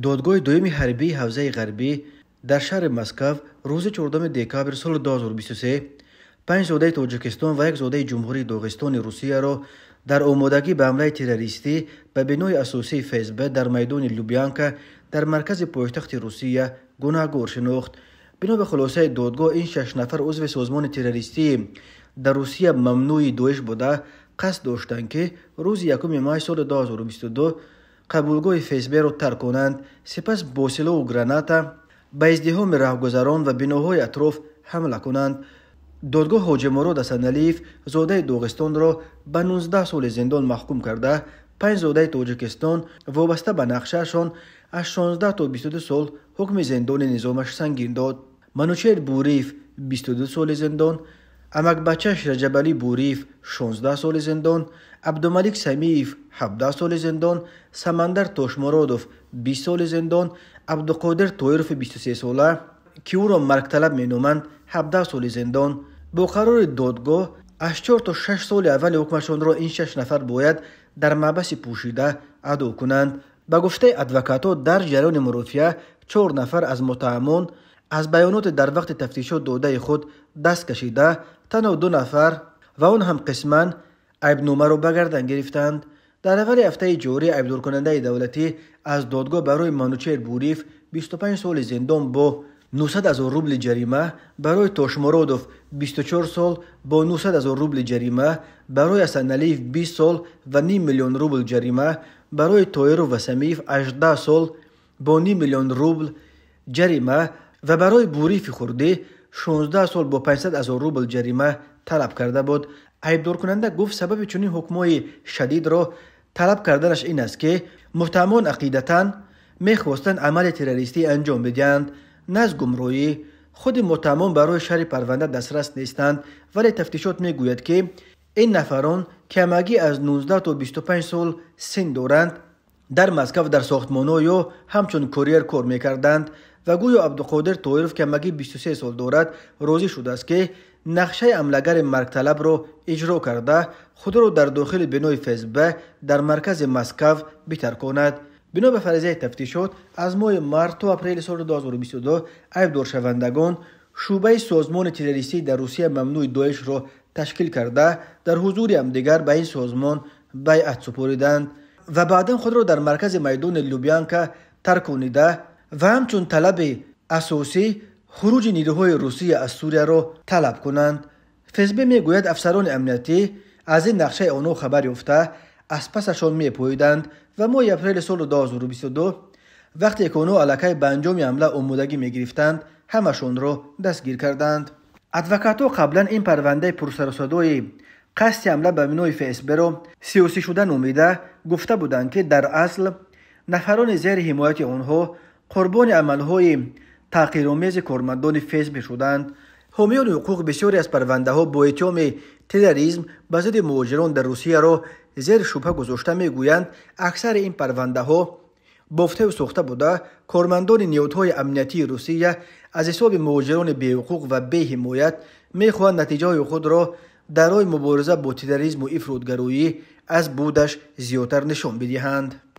Додгоҳи дуюми ҳарбии ҳавзаи ғарбӣ дар шаҳри Москав рӯзи 14 декабри соли 2023 панҷ зодаи Тоҷикистон ва як зодаи Ҷумҳурии Доғистони Русияро дар омодагӣ ба ҳамлаи террористӣ ба бинои асосии ФСБ дар майдони Лубянка дар маркази пойтахти Русия гунаҳгор шинохт. Бино ба хулосаи додгоҳ, ин шаш нафар узви созмони террористии дар Русия мамнӯи Доиш буда, қасд доштанд, ки рӯзи 1 май соли 2022 қабулгоҳи ФСБ-ро тарк кунанд, сипас бо силоҳу граната ба издиҳоми раҳгузарон ва биноҳои атроф ҳамла кунанд. Додгоҳ Ҳоҷимурод Асаналиев, зодаи Доғистонро, ба 19 соли зиндон маҳкум карда, панҷ зодаи Тоҷикистон вобаста ба нақшаашон аз 16 то 22 сол ҳукми зиндони низомаш сангин дод. Манучер Буриев 22 соли зиндон, амакбачаш Раҷабалӣ Буриев 16 соли зиндон, Абдумалик Самиев 17 соли зиндон, Самандар Тошмуродов 20 соли зиндон, Абдуқодир Тоирови 23 сола, ки ӯро маргталаб меноманд, 17 соли зиндон. Бо қарори додгоҳ аз 4 то 6 соли аввали ҳукмашонро ин шаш нафар бояд дар маҳбаси пӯшида адо кунанд. Ба гуфтаи адвокатҳо, дар ҷараёни мурофиа чор нафар аз муттаҳамон аз баёноти дар вақти тафтишот додаи худ даст кашида, танҳо ду нафар ва он ҳам қисман айбномаро ба гардан гирифтанд. Дар аввали ҳафтаи ҷорӣ айбдоркунандаи давлатӣ аз додгоҳ барои Манучер Буриев 25 соли зиндон бо 900 ҳазор рубли ҷарима, барои Тошмуродов 24 сол бо 900 ҳазор рубли ҷарима, барои Асаналиев 20 сол ва ним миллион рубл ҷарима, барои Тоиров ва Самиев 18 сол бо ним миллион рубл ҷарима ва барои Буриеви хурдӣ 16 сол бо 500 ҳазор рубл ҷарима талаб карда буд. Айбдоркунанда гуфт, сабаби чунин ҳукмҳои шадидро талаб карданаш ин аст, ки муттаҳамон ақидатан мехостанд амали террористӣ анҷом бидиҳанд, на аз гумроҳӣ. Худи муттаҳамон барои шарҳи парванда дастрас нестанд, вале тафтишот мегӯяд, ки ин нафарон, ки ҳамагӣ аз 19 то 25 сол син доранд, дар Москав дар сохтмонҳо ё ҳамчун курьер кор мекарданд ва гӯё Абдуқодир Тоиров, ки ҳамагӣ 23 сол дорад, розӣ шудааст, ки нақшаи ҳамлагари маргталабро иҷро карда, худро дар дохили бинои ФСБ дар маркази Москав битарконад. Бино ба фаризаи тафтишот, аз моҳи март то апрели соли 2022 айбдоршавандагон шӯъбаи созмони террористӣ дар Русия мамнӯи Доишро ташкил карда, дар ҳузури ҳамдигар ба ин созмон байъат супориданд ва баъдан худро дар маркази майдони Лубянка тарконида ва ҳамчун талаби асосӣ хуруҷи нирӯҳои Русия аз Сурияро талаб кунанд. ФСБ мегӯяд, афсарони амниятӣ аз ин нақшаи онҳо хабар ёфта, аз пасашон мепоиданд ва моҳи апрели соли 2022, вақте ки онҳо аллакай ба анҷоми ҳамла омодагӣ мегирифтанд, ҳамашонро дастгир карданд. Адвокатҳо қаблан ин парвандаи пурсарусадои қасди ҳамла ба бинои ФСБ-ро сиёсӣ шуда номида, гуфта буданд, ки дар асл нафарони зери ҳимояти онҳо қурбони амалҳои таҳқиромези кормандони ФСБ шуданд. Ҳомиёни ҳуқуқ бисёре аз парвандаҳо бо иттиҳоми терроризм ба зидди муҳоҷирон дар Русияро зери шубҳа гузошта, мегӯянд, аксари ин парвандаҳо бофтаю сохта буда, кормандони ниҳодҳои амниятии Русия аз ҳисоби муҳоҷирони беҳуқуқ ва беҳимоят мехоҳанд натиҷаҳои худро дар роҳи мубориза бо терроризму ифротгароӣ аз будаш зиёдтар нишон бидиҳанд.